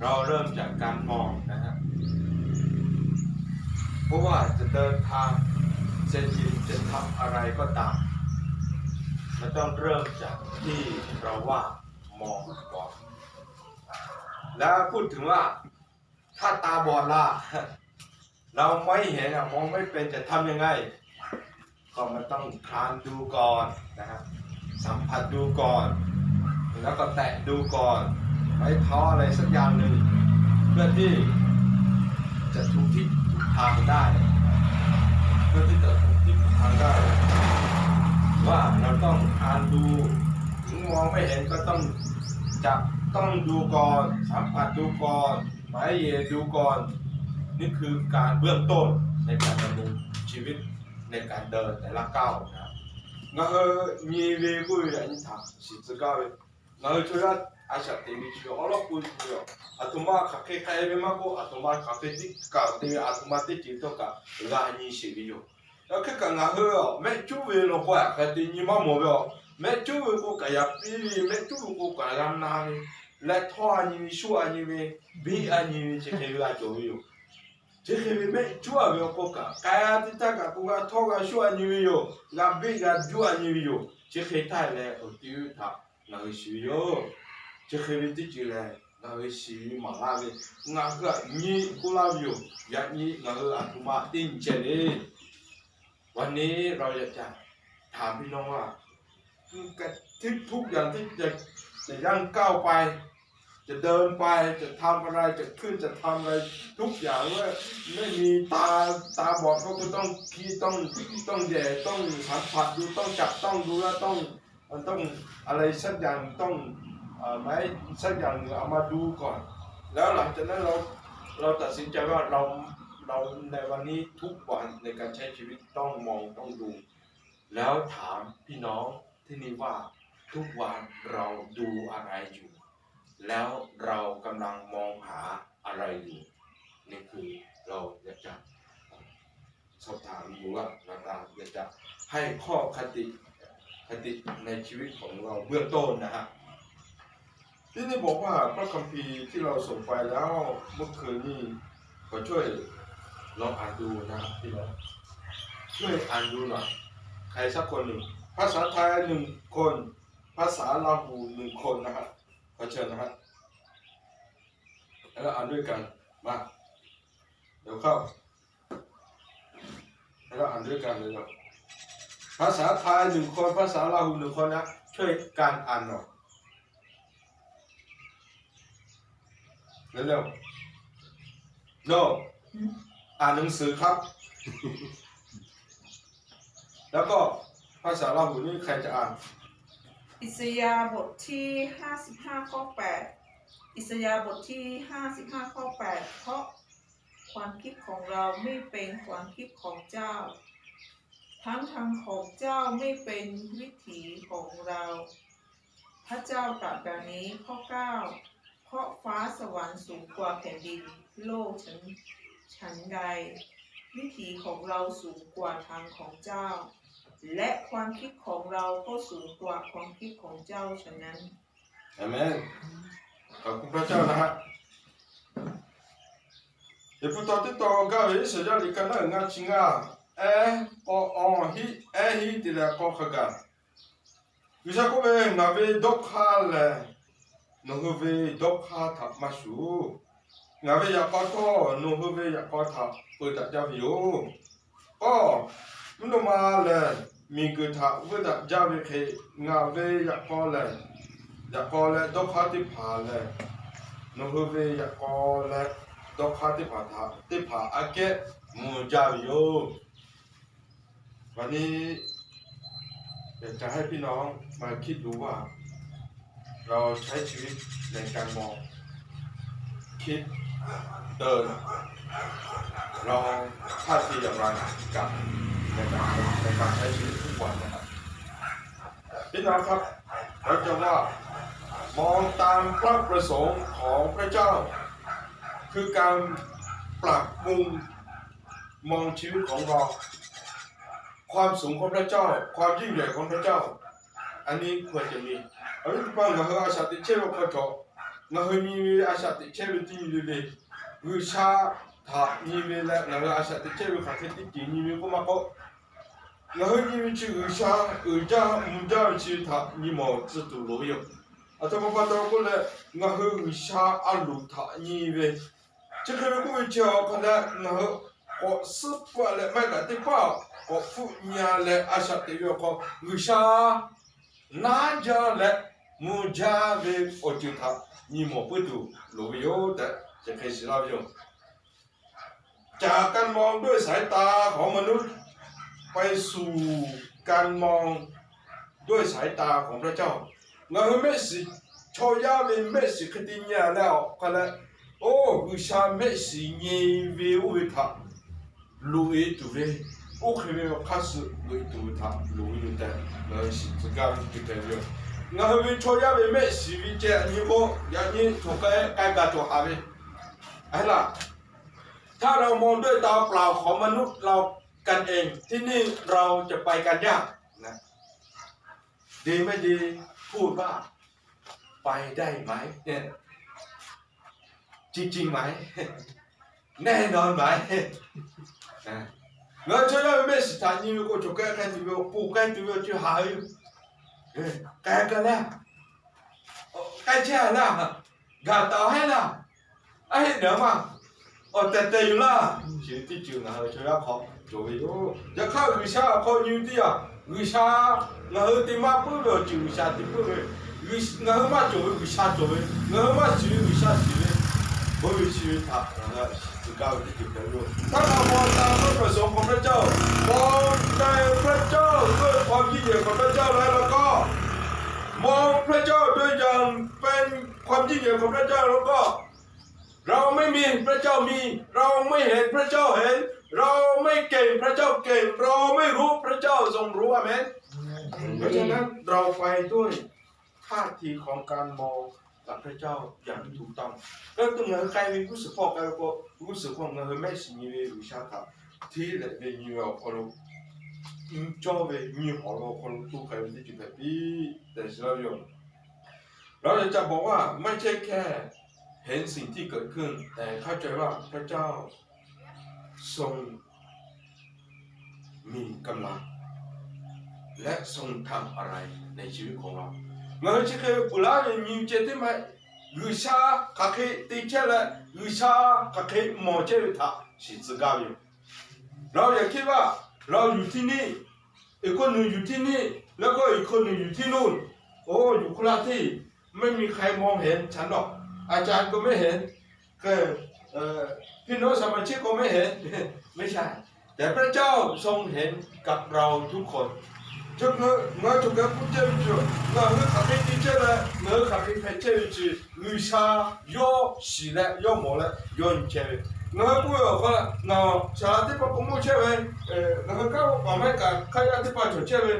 เราเริ่มจากการมองนะฮะ เพราะว่าจะเดินทาง จะหยิบจะทำอะไรก็ตาม มันต้องเริ่มจากที่เราว่ามองก่อน แล้วพูดถึงว่า ถ้าตาบอดล่ะ เราไม่เห็นอะ มองไม่เป็น จะทำยังไง ก็มันต้องคลานดูก่อนนะฮะ สัมผัสดูก่อน แล้วก็แตะดูก่อน ไม้เท้าอะไรสักอย่างหนึ่ง เพื่อที่จะถูกทิศถูกทางได้ เพื่อที่จะถูกทิศถูกทางได้ ว่าเราต้องคลานดู ถึงมองไม่เห็นก็ต้องจับต้องดูก่อน สัมผัสดูก่อน ไม้เหยียบดูก่อน นี่คือการเบื้องต้นในการดำรงชีวิต ในการเดินแต่ละก้าวนะ Ngaˬ hui nyi ve k'oˆ ve yaꞈ nyi htaꞈ shiˍ tcuh gaˇ ve, ngaˬ hui chaw yaˇ a shaꞈ teꞈ ve chi ve awˉ lawˉ k'oˆ ve, aˬ htoꞈ ma hk'aˬ hk'e k'ai ve maˇ k'oˆ, aˬ htoꞈ ma hk'aˬ hk'e tiˉ kaꞈ te ve, aˬ htoꞈ ma teˇ ceuˬ htawˇ kaꞈ g'a nyi sheˍ ve yoˬ. Yaꞈ hk'aˇ kaꞈ ngaˬ hui mehˆ cuˉ ve law k'o hk'aˬ hk'e te nyi maˇ mawˬ ve aˬ. Mehˆ cuˉ ve k'o kaꞈ yaꞈ piˇ ve, mehˆ cuˉ ve k'o kaꞈ g'a na ve, leh htawˇ a nyi ve, shuˆ a nyi ve, biˇ a nyi ve, chi hk'e ve g'a cawˬ ve yoˬ. Chi hk'e ve mehˆ cuˉ a ve awˬ k'o kaꞈ, k'ai a teˇ htaˇ kaꞈ k'o g'a htawˇ g'a shuˆ a nyi ve yoˬ. G'a biˇ g'a juˆ a nyi ve yoˬ. Chi hk'e htaˇ leh awˬ ti ve htaꞈ ngaˬ hui shiˍ ve yoˬ. Chi hk'e ve teˇ ceuˬ lehˬ, ngaˬ hui shiˍ ve maˍ laˇ ve, ngaˬ hui aꞈ nyi k'oˆ laˇ ve yoˬ. Yaꞈ nyi ngaˬ hui aˬ htoꞈ ma teˇ nyi chehˇ le. วันนี้เราอยากจะถามพี่น้องว่า ทุกอย่างที่จะจะย่างก้าวไป จะเดินไป จะทำอะไร จะขึ้น จะทำอะไร ทุกอย่างว่าไม่มีตา ตาบอดก็คือต้องคิด ต้อง ต้องแหย่ ต้องสัมผัสดู ต้องจับต้องดู แล้วต้อง มันต้องอะไรสักอย่าง ต้องเอ่อไม้สักอย่างหนึ่งเอามาดูก่อน แล้วหลังจากนั้นเรา เราตัดสินใจว่าเรา เราในวันนี้ทุกวันในการใช้ชีวิตต้องมองต้องดู แล้วถามพี่น้องที่นี่ว่าทุกวันเราดูอะไรอยู่ แล้วเรากำลังมองหาอะไรอยู่ นี่คือเราอยากจะ สอบถามดูว่าเราอยากจะให้ข้อคติ คติในชีวิตของเราเบื้องต้นนะฮะ ที่นี่บอกว่าพระคัมภีร์ที่เราส่งไปแล้วเมื่อคืนนี้ ขอช่วยลองอ่านดูนะครับพี่น้อง ช่วยอ่านดูหน่อย ใครสักคนหนึ่ง ภาษาไทยหนึ่งคน ภาษาลาหูหนึ่งคนนะฮะ ขอเชิญนะฮะ แล้วอ่านด้วยกัน มา เดี๋ยวเข้า แล้วอ่านด้วยกันเลยเนาะ ภาษาไทยหนึ่งคน ภาษาลาหูหนึ่งคนนะ ช่วยกันอ่านหน่อย เร็วๆ โน่ อ่านหนังสือครับ แล้วก็ภาษาลาหูนี่ใครจะอ่าน อิสยาห์บทที่ห้าสิบห้าข้อแปด อิสยาห์บทที่ห้าสิบห้าข้อแปด เพราะความคิดของเราไม่เป็นความคิดของเจ้า ทั้งทางของเจ้าไม่เป็นวิถีของเรา พระเจ้าตรัสดังนี้ ข้อเก้า เพราะฟ้าสวรรค์สูงกว่าแผ่นดินโลกฉัน ฉันใด วิถีของเราสูงกว่าทางของเจ้า และความคิดของเราก็สูงกว่าความคิดของเจ้าฉะนั้น อาเมน ขอบคุณพระเจ้านะฮะ Hk'e pa taw teˇ taw gaˇ ve Iˉsaˍyaˆ liꞈ ka naˉ uiˍ ngaˇ chi ngaˇ, ehˉ k'aw awˬ hiˆ ehˉ hiˆ te leh k'aw hk'a gaˬ. G'uiˬsha k'oˆ ve, Ngaˬ ve dawˇ hk'aˇ lehˬ, nawˬ hui ve dawˇ hk'aˇ htaꞈ maˇ shuˍ. Ngaˬ ve yaꞈ k'aw htawˇ nawˬ hui ve yaꞈ k'aw htaꞈ peu daꞈ jaˇ ve yoˬ. K'awˇ, mvuhˇ naw ma lehˬ miˬguiˬ htaꞈ veuˇ daꞈ jaˇ ve hk'e, ngaˬ ve yaꞈ k'aw lehˬ, yaꞈ k'aw leh dawˇ hk'aˇ teˇ hpaˍ lehˬ, nawˬ hui ve yaꞈ k'aw leh dawˇ hk'aˇ teˇ hpaˍ htaꞈ teˇ hpaˍ aꞈ kehˉ mvuh jaˇ ve yoˬ. วันนี้อยากจะให้พี่น้องมาคิดดูว่า เราใช้ชีวิตในการมอง คิด เดิน เราท่าทีอย่างไรกับในการในการใช้ชีวิตทุกวันนะครับ พี่น้องครับ เราจะว่ามองตามพระประสงค์ของพระเจ้า คือการปรับปรุงมองชีวิตของเรา ความสูงของพระเจ้า ความยิ่งใหญ่ของพระเจ้า อันนี้ควรจะมี Awˬ viˉ teˇ hpaˍ ngaˬ hui a shaꞈ teꞈ chehˇ ve hk'aw cawˬ Ngaˬ hui nyi ve a shaꞈ teꞈ chehˇ ve teˇ nyi le le, G'uiˬsha htaꞈ nyi ve leh ngaˬ hui a shaꞈ teꞈ chehˇ ve hk'aˬ hk'e teˇ ceuˬ nyi ve k'oˆ maˇ k'oˆ, ngaˬ hui nyi ve chi G'uiˬsha uiˍ jaˇ mvuh jaˇ ve chi htaꞈ nyi mawˬ tcuh tuˬ loˍ ve yoˬ. Aˬ htoꞈ ma pa taw k'oˆ leh, ngaˬ hui G'uiˬsha a loˍ htaꞈ nyi ve, chi hk'e ve k'oˆ ve chi awˬ hk'aw leh ngaˬ hui k'awꞈ suhˉ peuˬ leh maˇ heˆ kaꞈ teˇ pawˆ k'awꞈ hpfuhˆ nyi leh a shaꞈ teꞈ ve awˬ hk'aw, G'uiˬsha naˉ jaˇ leh mvuh jaˇ ve awˬ ceuˬ htaꞈ nyi mawˬ puiˉ tuˬ loˍ ve yoˬ tehꞈ chi hk'e shiˍ laˇ ve yoˬ. จากการมองด้วยสายตาของมนุษย์ ไปสู่การมองด้วยสายตาของพระเจ้า Ngaˬ hui mehˆ shiˍ, chaw yaˇ ve mehˆ shiˍ hk'e te nyi leh awˬ hk'aw leh, oˇ G'uiˬsha mehˆ shiˍ nyi ve oˇ ve htaꞈ loꞈ e tuˬ ve, oˇ hk'e ve awˬ hk'aˇ suh loꞈ e tuˬ ve htaꞈ loˍ ve yoˬ tehꞈ ngaˬ hui shiˍ tcuh gaˇ ve teˇ ceuˬ hpehꞈ ve yoˬ. Ngaˬ hui ve chaw yaˇ ve mehˆ shiˍ ve ceh nyi k'o, yaꞈ nyi cawˬ k'ai k'ai gaˬ cawˬ haˍ ve, a laˇ. ถ้าเรามองด้วยตาเปล่าของมนุษย์ เรากันเอง ที่นี่เราจะไปกันยาก ดีไม่ดี พูดว่า ไปได้ไหม จริงๆไหม แน่นอนไหม Ngaˬ hui chaw yaˇ ve mehˆ shiˍ htaꞈ nyi ve k'o, cawˬ k'ai k'ai tuˬ ve, ponˬ k'ai tuˬ ve awˬ ceuˬ haˍ ve yoˬ. K'ai k'ai laˇ, k'ai chehˇ laˇ, gaˬ taˍ heˆ laˇ, a heˆ naˍ maˇ, awˬ tehˬ tehˬ yoˬ laˇ. Chi teˇ ceuˬ ngaˬ hui chaw yaˇ hk'aw cawˬ ve yoˬ. Yaꞈ hk'aˇ G'uiˬsha awˬ hk'aw nyi teˇ yanˇ, G'uiˬsha ngaˬ hui te maˇ puiˉ ve awˬ ceuˬ G'uiˬsha te puiˉ ve, ngaˬ hui maˇ cawˬ ve G'uiˬsha cawˬ ve, ngaˬ hui maˇ shiˍ ve G'uiˬsha shiˍ ve, bon ve chi ve htaꞈ ngaˬ hui shiˍ tcuh gaˇ ve teˇ ceuˬ hpehꞈ ve yoˬ. ถ้าเรามองตามพระประสงค์ของพระเจ้า มองในพระเจ้าด้วยความยิ่งใหญ่ของพระเจ้าแล้ว แล้วก็ มองพระเจ้าด้วยอย่างเป็นความยิ่งใหญ่ของพระเจ้า แล้วก็ เราไม่มี พระเจ้ามี เราไม่เห็น พระเจ้าเห็น เราไม่เก่ง พระเจ้าเก่ง เราไม่รู้ พระเจ้าทรงรู้ อาเมน เพราะฉะนั้นเราไปด้วยท่าทีของการมองกับพระเจ้าอย่างถูกต้อง K'o tuˬ ngaˬ hui k'ai ve g'uˇ suhˍ hpawˇ k'ai ve k'o, g'uˇ suhˍ hpawˇ ngaˬ hui mehˆ shiˍ nyi ve G'uiˬsha htaꞈ hteˇ leh ve nyi ve awˬ hk'aw lo, nyi cawˇ ve nyi hawˍ ve awˬ hk'aw lo tuˬ k'ai ve teˇ ceuˬ hpehꞈ piˇ tehꞈ shiˍ laˇ ve yoˬ. เราอยากจะบอกว่าไม่ใช่แค่เห็นสิ่งที่เกิดขึ้น แต่เข้าใจว่าพระเจ้าทรงมีกำลัง และทรงทำอะไรในชีวิตของเรา Ngaˬ hui chi hk'e peuˬ laˇ ve nyi ceh teˇ maˇ, G'uiˬsha hk'aˬ hk'e te chehˇ leh G'uiˬsha hk'aˬ hk'e mawˬ chehˇ ve htaꞈ shiˍ tcuh gaˇ ve yoˬ. เราอย่าคิดว่าเราอยู่ที่นี่ อีกคนหนึ่งอยู่ที่นี่ แล้วก็อีกคนหนึ่งอยู่ที่นู่น โอ้ อยู่คนละที่ ไม่มีใครมองเห็น ฉันหรอก อาจารย์ก็ไม่เห็น เอ่อ พี่น้องสมาชิกก็ไม่เห็น ไม่ใช่ แต่พระเจ้าทรงเห็นกับเราทุกคน Ngaˬ hui cawˬ kaꞈ k'oˆ chehˇ ve chi, ngaˬ hui hk'aˬ hk'e te chehˇ leh ngaˬ hui hk'aˬ hk'e hpehꞈ chehˇ ve chi, G'uiˬsha yawˇ shiˍ leh yawˇ mawˬ leh yawˇ nyi chehˇ ve. Ngaˬ hui k'oˆ ve awˬ hk'aw, ngaˬ saˍ laꞈ teˇ hpaˍ k'awꞈ mawˇ chehˇ ve, ngaˬ hui kanˉ paˍ maˇ heˆ kaꞈ hk'aˇ yaˇ teˇ hpaˍ cawˬ chehˇ ve,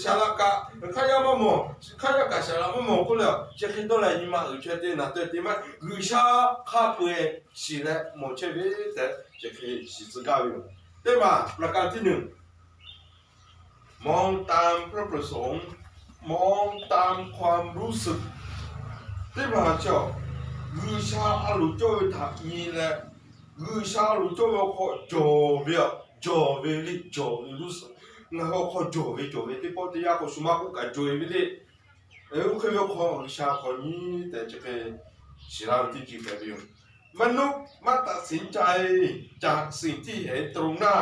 saˍ laꞈ kaꞈ hk'aˇ yaˇ maˇ mawˬ, hk'aˇ yaˇ kaꞈ saˍ laꞈ maˇ mawˬ k'oˆ leh, chi hk'e dawˇ leh nyi ma uiˍ chaweh te naˬ te te maˇ, G'uiˬsha hk'a peu-eˬ shiˍ leh mawˬ chehˇ ve tehꞈ chi hk'e shiˍ tcuh gaˇ ve yoˬ. Teˇ maˬ ประการที่หนึ่ง มองตามพระประสงค์ มองตามความรู้สึก Teˇ maˬ chi, G'uiˬsha a loˍ cawˇ ve htaꞈ nyi leh, G'uiˬsha a loˍ cawˇ ve awˬ hk'aw cawˬ ve, cawˬ ve le, cawˬ ve รู้สึก. Ngaˬ hui awˬ hk'aw cawˬ ve cawˬ ve teˇ pawˆ teˇ yanˇ k'o shu maˇ k'oˆ kaꞈ cawˬ ve le. Oˇ hk'e ve awˬ hk'aw G'uiˬsha hk'aw nyi tehꞈ chi hk'e shiˍ laˇ ve teˇ ceuˬ hpehꞈ ve yoˬ. มนุษย์มักตัดสินใจจากสิ่งที่เห็นตรงหน้า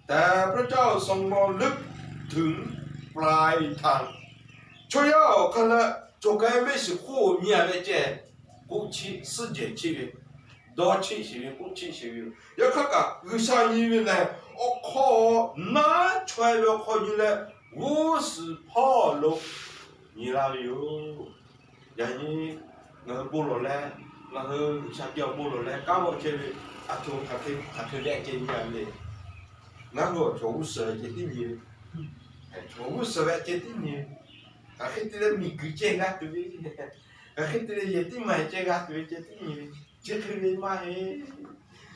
แต่พระเจ้าทรงมองลึกถึงปลายทาง Chaw yaˇ awˬ hk'aˇ leh cawˬ kaꞈ mehˆ shiˍ hk'oˆ nyi-a ve ceh, k'oˆ chiˆ suhˉ jehˬ chiˆ ve, dawˇ chiˆ sheˍ ve, k'oˆ chiˆ sheˍ ve yoˬ. Yaꞈ hk'aˇ kaꞈ G'uiˬsha nyi ve lehˬ, awˬ hk'aw naˉ chaweh ve awˬ hk'aw nyi leh, g'uˇ suhˍ hpawˇ lo nyi laˇ ve yoˬ. Yaꞈ nyi ngaˬ hui bon lawˬ leh, ngaˬ hui G'uiˬsha geh awˬ bon lawˬ leh kanˉ g'awˆ chehˇ ve, aˬ htoꞈ hk'aˬ hk'e ve ceh nyi-a le. Ngaˬ hui awˬ chaw g'uˇ suhˍ ve ceh tiˉ nyi ve, chaw g'uˇ suhˍ ve ceh tiˉ nyi ve, hk'aˬ hk'e te leh miˬguiˬ ceh g'a tuˬ ve, hk'aˬ hk'e te leh yehˬ tiˉ maˬ ceh g'a tuˬ ve ceh tiˉ nyi ve, chi hk'e ve maˇ heˆ.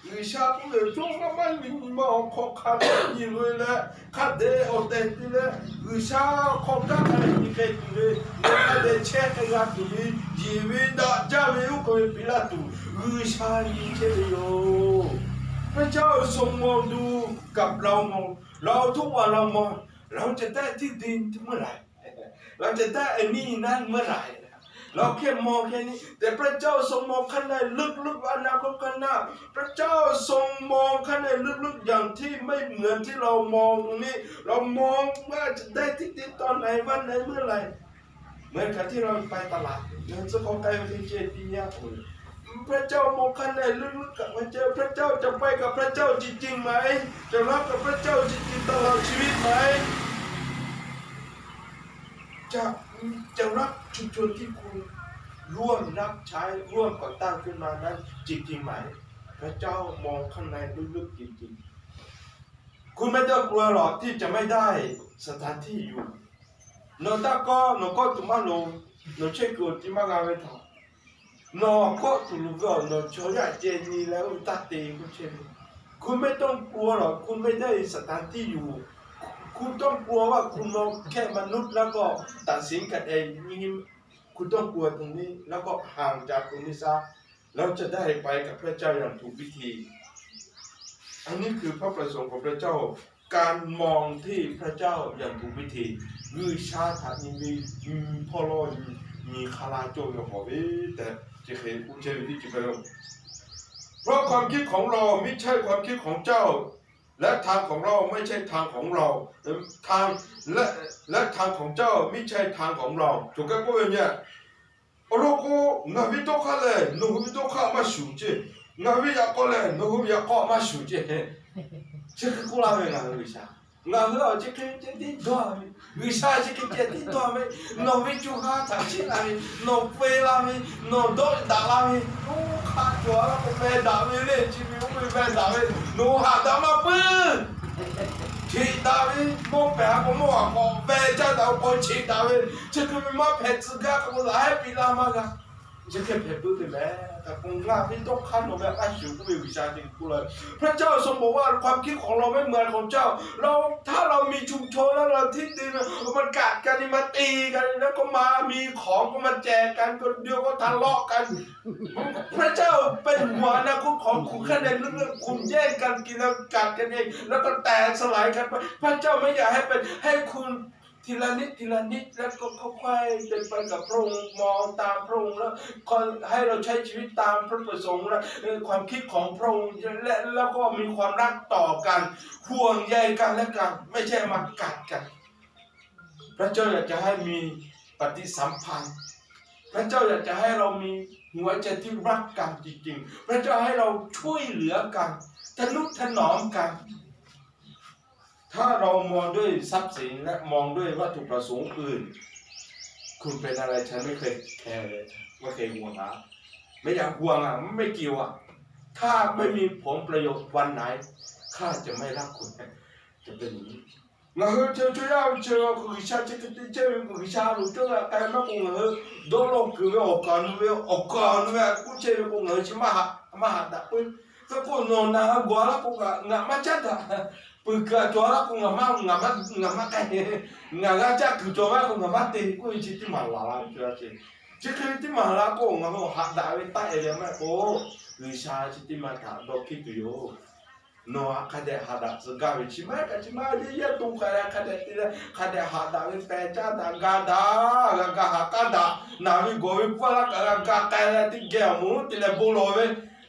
G'uiˬsha k'oˆ ve, chaw maˇ maˇ nyi nyi ma awˬ hk'aw hk'a dehꞈ nyi loꞈ-e leh, hk'a dehꞈ awˬ tehˬ te leh, G'uiˬsha hk'aw gaˇ hk'a dehꞈ nyi k'ai tuˬ ve, ngaˬ hk'a dehꞈ chehˇ k'ai g'a tuˬ ve, Yeˬ ve daꞈ jaˇ ve oˇ k'oˍ ve Piˍlaˆtuꞈ G'uiˬsha nyi chehˇ ve yoˬ. พระเจ้าทรงมองดูกับเรา มอง เราทุกวัน เรามอง เราจะได้ที่ดินเมื่อไหร่ เราจะได้ไอ้นี่นั่นเมื่อไหร่ เราแค่มองแค่นี้ แต่พระเจ้าทรงมองข้างในลึกๆ อนาคตข้างหน้า พระเจ้าทรงมองข้างในลึกๆ อย่างที่ไม่เหมือนที่เรามองตรงนี้ เรามองว่าจะได้ที่ดินตอนไหน วันไหน เมื่อไหร่ เหมือนกับที่เราไปตลาด เดินซื้อของไกลมาถึงเจดีย์เนี่ย พระเจ้ามองข้างในลึกๆ กับพระเจ้า พระเจ้าจะไปกับพระเจ้าจริงๆ ไหม จะรักกับพระเจ้าจริงๆ ตลอดชีวิตไหม จะ จะรักชุมชนที่คุณร่วมรับใช้ ร่วมก่อตั้งขึ้นมานั้นจริงๆ ไหม พระเจ้ามองข้างในลึกๆ จริงๆ คุณไม่ต้องกลัวหรอกที่จะไม่ได้สถานที่อยู่ Nawˬ taˇ kawˆ, nawˬ kawˆ tuˬ maˇ loˍ, nawˬ chehˇ kuiˬ awˬ ti maˇ g'a ve htaꞈ, nawˬ kawˆ tuˬ loˍ ve awˬ nawˬ chaw yaˇ ceh nyi leh oˇ ve taˇ te k'oˆ chehˇ ve. คุณไม่ต้องกลัวหรอก คุณไม่ได้สถานที่อยู่ คุณต้องกลัวว่าคุณมองแค่มนุษย์แล้วก็ตัดสินกันเอง คุณต้องกลัวตรงนี้ แล้วก็ห่างจากตรงนี้ซะ แล้วจะได้ไปกับพระเจ้าอย่างถูกวิธี อันนี้คือพระประสงค์ของพระเจ้า การมองที่พระเจ้าอย่างถูกวิธี G'uiˬsha htaꞈ nyi ve, nyi hpawˇ lawˇ nyi hk'a la cawˇ ve awˬ hawˍ ve tehꞈ chi hk'e k'oˆ chehˇ ve teˇ ceuˬ hpehꞈ ve. เพราะความคิดของเราไม่ใช่ความคิดของเจ้า และทางของเราไม่ใช่ทางของเรา ทาง และ และทางของเจ้าไม่ใช่ทางของเรา Choˬ kaˇ k'oˆ ve nyi, awˬ lawn k'o, ngaˬ ve dawˇ hk'aˇ lehˬ nawˬ hui ve dawˇ hk'aˇ maˇ shuˍ ceˇ, ngaˬ ve yaꞈ k'aw lehˬ nawˬ hui ve yaꞈ k'aw maˇ shuˍ ceˇ. Chi hk'e k'oˆ laˇ ve ngaˬ hui G'uiˬsha. Ngaˬ hui awˬ chi hk'e ceh tiˉ dawˇ ve, G'uiˬsha chi hk'e ceh tiˉ dawˇ ve, nawˬ ve co ha htaꞈ chiˇ la ve, nawˬ peu la ve, nawˬ dawˆ daꞈ la ve, oˇ hk'a cawˬ la k'o veh daꞈ ve le, chi ve oˇ ve veh daꞈ ve, nawˬ haꞈ daꞈ maˇ puiˉ. Cheꞈ daꞈ ve, mawˇ pehˍ a k'o mawˇ a k'awꞈ veh caˇ daꞈ k'o cheꞈ daꞈ ve, chi hk'e ve maˇ hpehꞈ tcuh gaˇ k'o laˬ hehˉ piˇ laˇ maˇ g'a. Chi hk'e hpehꞈ puiˉ ve mehˍ. Hk'aˬ k'o ngaˬ ve dawˇ hk'aˇ nawˬ ve a shuˍ k'oˆ ve G'uiˬsha ceh k'oˆ la ve. พระเจ้าทรงบอกว่าความคิดของเราไม่เหมือนของเจ้า เรา ถ้าเรามีชุมชนแล้วเราที่ดิน มันกัดกันนี่ มาตีกัน แล้วก็มามีของก็มาแจกกัน คนเดียวก็ทะเลาะกัน พระเจ้าเป็นห่วงอนาคตของคุณ แค่ในเรื่องคุณแย่งกันกินแล้วกัดกันเอง แล้วก็แตกสลายกันไป พระเจ้าไม่อยากให้เป็น ให้คุณทีละนิดทีละนิด แล้วก็ค่อยๆเป็นไปกับพระองค์ มองตามพระองค์ แล้วก็ให้เราใช้ชีวิตตามพระประสงค์และความคิดของพระองค์ และแล้วก็มีความรักต่อกัน ห่วงใยกันและกัน ไม่ใช่มากัดกัน พระเจ้าอยากจะให้มีปฏิสัมพันธ์ พระเจ้าอยากจะให้เรามีหัวใจที่รักกันจริงๆ พระเจ้าให้เราช่วยเหลือกัน ทะนุถนอมกัน ถ้าเรามองด้วยทรัพย์สินและมองด้วยวัตถุประสงค์อื่น คุณเป็นอะไรฉันไม่เคยแคร์เลย ไม่เคยห่วงหา ไม่อยากห่วงอ่ะ ไม่เกี่ยวอ่ะ ถ้าไม่มีผลประโยชน์วันไหน ข้าจะไม่รักคุณ จะเป็นอย่างนี้ Ngaˬ hui chaw chaw yaˇ ve chaw G'uiˬsha chi hk'e te chehˇ ve G'uiˬsha loˍ cawˇ ve htaꞈ k'ai maˇ k'o, ngaˬ hui dawˇ lawˇ kuiˬ ve awˬ kaˍ nu ve awˬ kaˍ nu ve k'oˆ chehˇ ve k'o, ngaˬ hui chi maˇ haꞈ maˇ haꞈ daꞈ puiˉ. Hk'e k'o nawˬ naˬ gawˬ laˇ k'o, ngaˬ maˇ caˉ daꞈ. Peuˬ kuiˬ a cawˬ laˇ k'o, ngaˬ maˇ ngaˬ maˇ k'ai. Ngaˬ g'a caˇ kuiˬ cawˬ maˇ k'o, ngaˬ maˇ te k'oˆ ve chi teˇ maˬ laˬ la ve ce. Chi hk'e ve teˇ maˬ la k'o, ngaˬ hui haꞈ daꞈ ve taˆ e ve maˇ k'o, G'uiˬsha chi teˇ maˬ htaꞈ dawˇ hkiˇ tuˬ yoˬ. Nawˬ hk'a dehꞈ haꞈ daꞈ tcuh gaˇ ve chi maˇ kaꞈ chi maˇ yehˇ yehˇ to k'ai leh hk'a dehꞈ te leh hk'a dehꞈ haꞈ daꞈ ve pehˬ caˇ daꞈ ga daꞈ, g'a ga haꞈ k'aˉ daꞈ, naˬ ve gawˬ ve pfuhˇ laˇ kaꞈ g'a ga k'ai leh teˇ geh awˬ moˍ te leh bon lawˬ ve,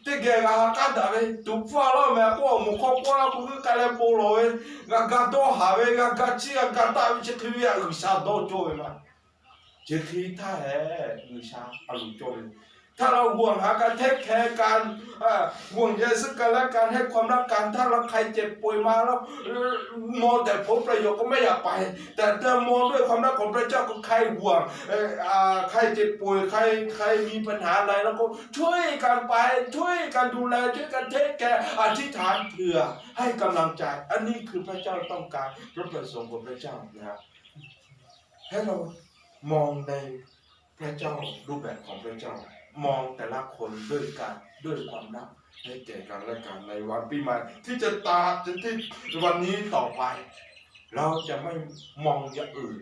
teˇ geh g'a haꞈ k'aˉ daꞈ ve, tuˍ pfuhˇ laˇ mehˍ k'oˆ awˬ moˍ hk'aw pfuhˇ laˇ k'o g'uiˇ k'ai leh bon lawˬ ve, g'a ga dawˇ haˍ ve, g'a ga chiˇ g'a ga taˆ ve chi hk'e ve htaꞈ G'uiˬsha dawˇ cawˇ ve maˇ. Chi hk'e htaˇ hehꞈ G'uiˬsha a loˍ cawˇ ve, htaˇ la ห่วงหากัน เทคแคร์กัน ห่วงใยซึ่งกันและกัน ให้ความรักกัน ถ้าเราใครเจ็บป่วยมาแล้ว มองแต่ผลประโยชน์ก็ไม่อยากไป แต่ถ้ามองด้วยความรักของพระเจ้าก็ใครห่วง ใครเจ็บป่วย ใคร ใครมีปัญหาอะไร แล้วก็ช่วยกันไป ช่วยกันดูแล ช่วยกัน take care อธิษฐานเผื่อ ให้กำลังใจ อันนี้คือพระเจ้าต้องการ พระประสงค์ของพระเจ้านะครับ ให้เรามองในพระเจ้า รูปแบบของพระเจ้า มองแต่ละคนด้วยกัน ด้วยความรักให้แก่กันและกัน ในวันปีใหม่ที่จะตามจนที่วันนี้ต่อไป เราจะไม่มองอย่างอื่น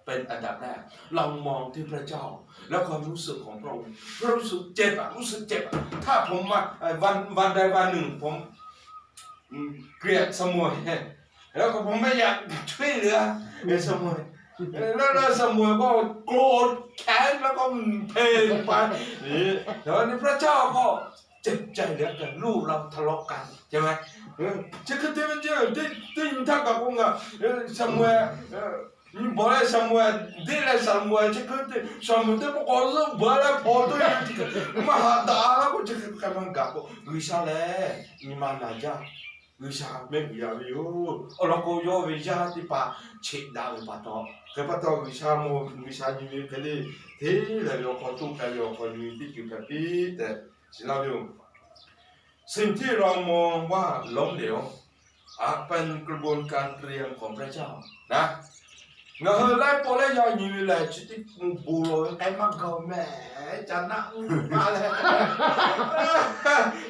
เป็นอันดับแรก เรามองที่พระเจ้า และความรู้สึกของพระองค์ รู้สึกเจ็บอะ รู้สึกเจ็บอะ ถ้าผมมา เอ่อ วัน วันใดวันหนึ่งผม อืม เกลียดซามูเอล แล้วก็ผมไม่อยากช่วยเหลือไอ้ซามูเอล แล้ว แล้วซามูเอลก็โกรธแค้น แล้วก็เพ่นไป นี่ แต่วันนี้พระเจ้าก็เจ็บใจเหลือเกิน ลูกเราทะเลาะกัน ใช่ไหม เออ เช็คเทปเจอ ที่ ที่ท่านกับผมอะ เออ ซามูเอล เออ บอกแล้วซามูเอล ที่แล้วซามูเอล เช็คเทป ซามูเอล ที่ประกอบเรื่องเบอร์แล้วพอตัวเอง มาหาตาแล้วก็เช็คเทป ใครมันกลับบอก G'uiˬsha lehˬ nyi ma naˍ jaˇ, G'uiˬsha mehˆ g'uiˬ yaꞈ ve yoˬ. Awˬ lawn k'o, yawˇ ve yaˇ teˇ hpaˍ cheꞈ daꞈ ve pa taw, hk'e pa taw G'uiˬsha mawˬ, G'uiˬsha nyi ve hk'e le, hteˇ lehˬ ve awˬ hk'aw toˆ k'ai ve awˬ hk'aw nyi ve teˇ ceuˬ hpehꞈ piˇ tehꞈ shiˍ laˇ ve yoˬ. สิ่งที่เรามองว่าล้มเหลว อาจเป็นกระบวนการเตรียมของพระเจ้านะ Ngaˬ hui laiˉ pawˆ laiˉ yaˇ nyi ve lehˬ, chi teˇ k'u bon lawˬ ve k'ai maˇ gaˬ mehˍ, caˬ naˆ uˉ maˇ leh,